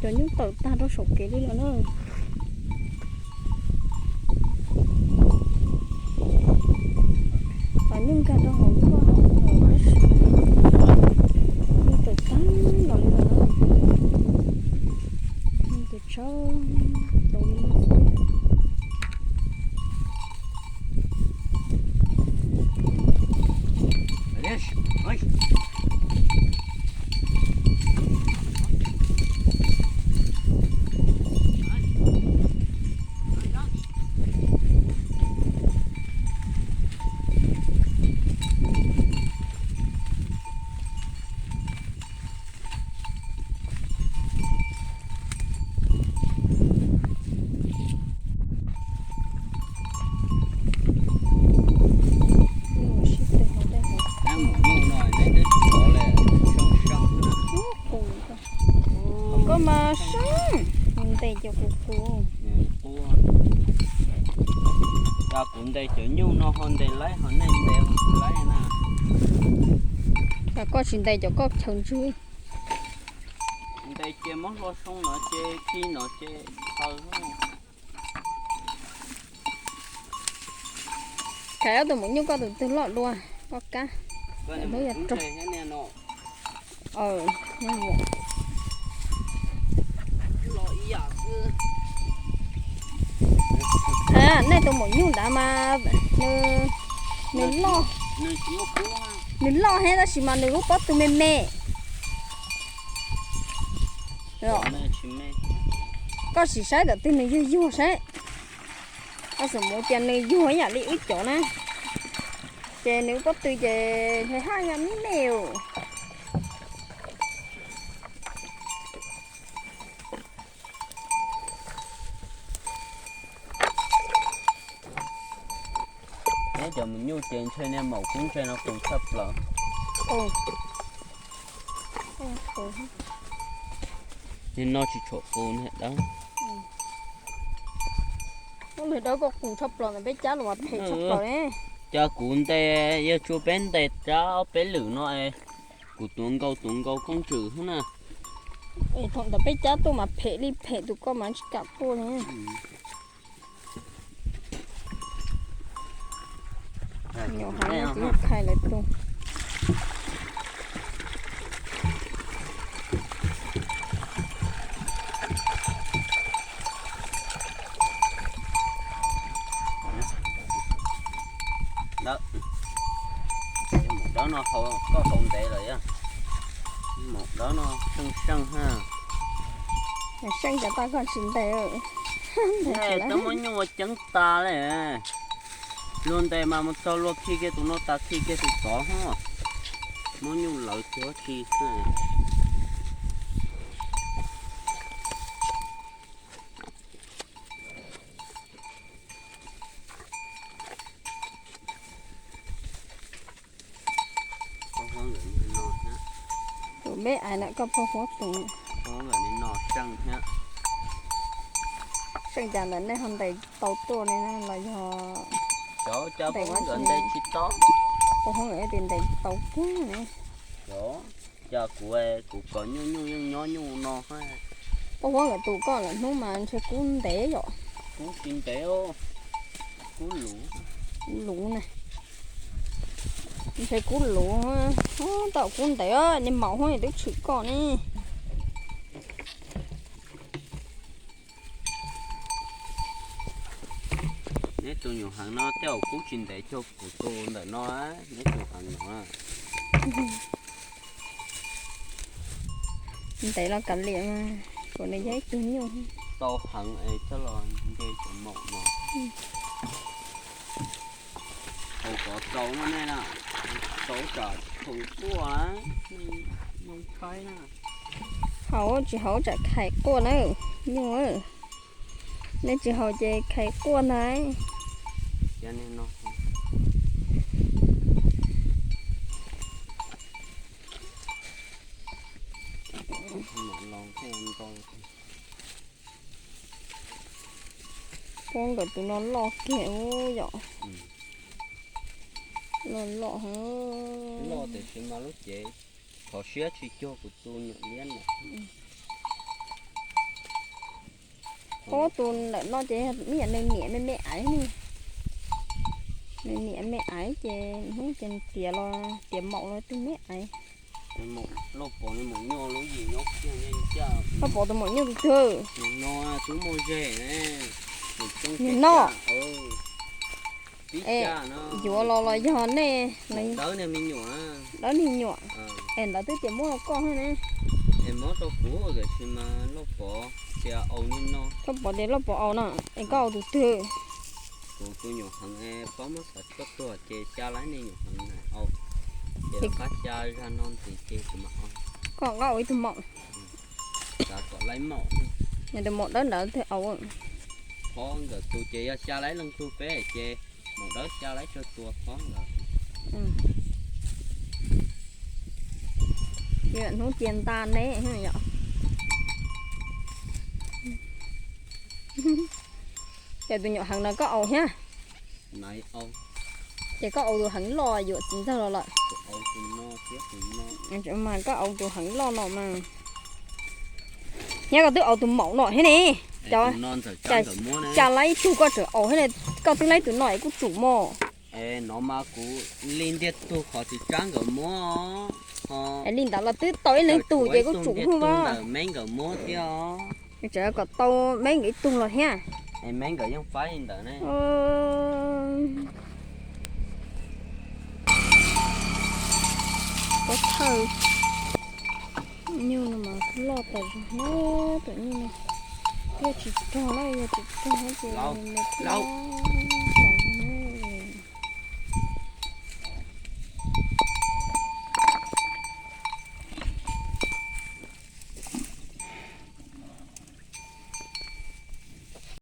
Cov nyuj tawm tag rau saum kev li no na. Cov nyuj nkag rau hauv luaj tab sis nyuj tawm tag los li no na. Nyuj tawm tshaj tau li no xwb. Mus nyuj no neb twb tsis tov li, seej seej. Qus, koj mas seej, ntes cov qus qus. Cas kuv ntes cov nyuj no ho ntes laib ho nej ntes ho tsis laib na. Cas koj tsis ntes cov koj chaw ntswg? Ntes ces muab hlua soo no ces khi no ces tawg. Kav ob tug maum nyuj koj tus twg loj dua, koj kab. Nej tus maum nyuj ntawd mas nws, nws loj, nws loj heev tab sis mas nws lub pob tw me me. Koj sim saib ntawm twg nws yuag yuag saib. Koj xum mus tias nws yuag ib yam li wb cov na, ces nws pob tw ces haj yam me me. Neb cov maum nyuj ces ntshe niag maum kub ntshe no qus tshaj plaws. Niag no tsis tshua qus niag dawb. Ub, niag dawb koj qus tshaj plaws ntawm peb cab los mas phem tshaj plaws ne. Cas kuv ntes yog tsuas peb ntes rau peb lwm no es kuv tuav nkaus tuav nkaus koob tswm xwb na. Es thaum ntawd peb cab tuaj mas phem li phem, tus koj mas tsis kam tuaj li. Nyuam heev, tus nyuj khai lawv tus. Maum dawb no koj haus ntev lawm, maum dawb no seej seej ha. Seej cas tau koj tsis ntes. Twb muab nyuj ua ceeb tas li. Luag ntes mas mus txog luag khi kiag tus no tas khi kiag tus tod ho. Muab nyuj lawv tsis ua tsi xwb. Tus peb ais na, koj phob huab tus. Seej cas ntawm nej ho ntes tau tuaj ne los yog? Cov cas phob huab nkawd ntes tsis tau. Phob huab nkawd tias ntes tau kiag ne. Cas kuv, kuv kom nyuj nyuj yeej nyob nyuj no. Phob huab nkawd tus koj lawm hnub mas ntshe kub ntev yom. Kub tsis ntev, kub luv. Luv na. Ntshe kub luv, tau kub ntev, niag maum huab twb tshwm koj ne. Neb tus nyuam heev no tej zaum kub tsis ntev cuag kuv tus ntawm no, neb tus heev no. Ntev los kav liam mas, kuv nws yog ib tug nyuj. Tau heev es coj los nce cov maum no. Haus kov txaus no nej na, txaus tsam khais quaj, Hmoob Thaib na. Haus tsis haus tsam khais quaj na, nyuj. Nej tsis haus ces khais quaj ntag. Phob nkawd tus no loj kiag ub yom. Loj loj heev. Loj tiam sis mas lub cev qhov siab tsis cuag kuv tus nyuam liab no. Ob tug ntawm no ces ib yam nws niam me me aiv ne. Nws niam me aiv ces hnub ces tiav los tiav maum los tus me aiv. Lauj Pov tus maum nyuj tus twg? Nim no. Yuav los los yog nej. Dawb niag me nyuam. Es ntawd twb tias muab rau koj ne. Es muab rau kuv tiam sis mas Lauj Pov tias au li no. Lauj Pov tias Lauj Pov au no, es koj au tus twg? Kuv tus nyuam heev es pab muab xav tshuaj tuag ces xya laib niag nyuam heev na au. Ces rov qab xya zag no ntxiv ces kuv mam au. Koj rov qab au ib tug maum. Xav kom laib maum. Nws tus maum dawb ntawd twg au. Qhov nkawd tus ces yog xya laib leej tug peb ces maum dawb xya laib tsawg tua qhov ntawd. Hnub cia nta ne yom. Ces tus nyuam heev no koj au thiab. Ces koj au tus heev loj yuam txiv ntxawg los lawm. Mas koj au tus heev loj no mas. Thiab koj twb au tus maum no thiab ne. Cov, cas laib tug koj tseem au thiab ne, koj twb laib tus no es kuj tsum mog. Es no mas kuv li ntiag tug qhov tsis tsab nkawd muab. Es li ntawd los twb tau ib leeg tug ces kuj tsum hwj ntawm meb nkawd muab thiab os. Tseem kom tau meb nkawd ib tug los thiab. Es meb nkawd yeej faib li ntawd ne. Pob thawj nyuj no mas loj tas zog na, tus nyuj no. Yog tsis rog na, yog tsis rog ces nws thiaj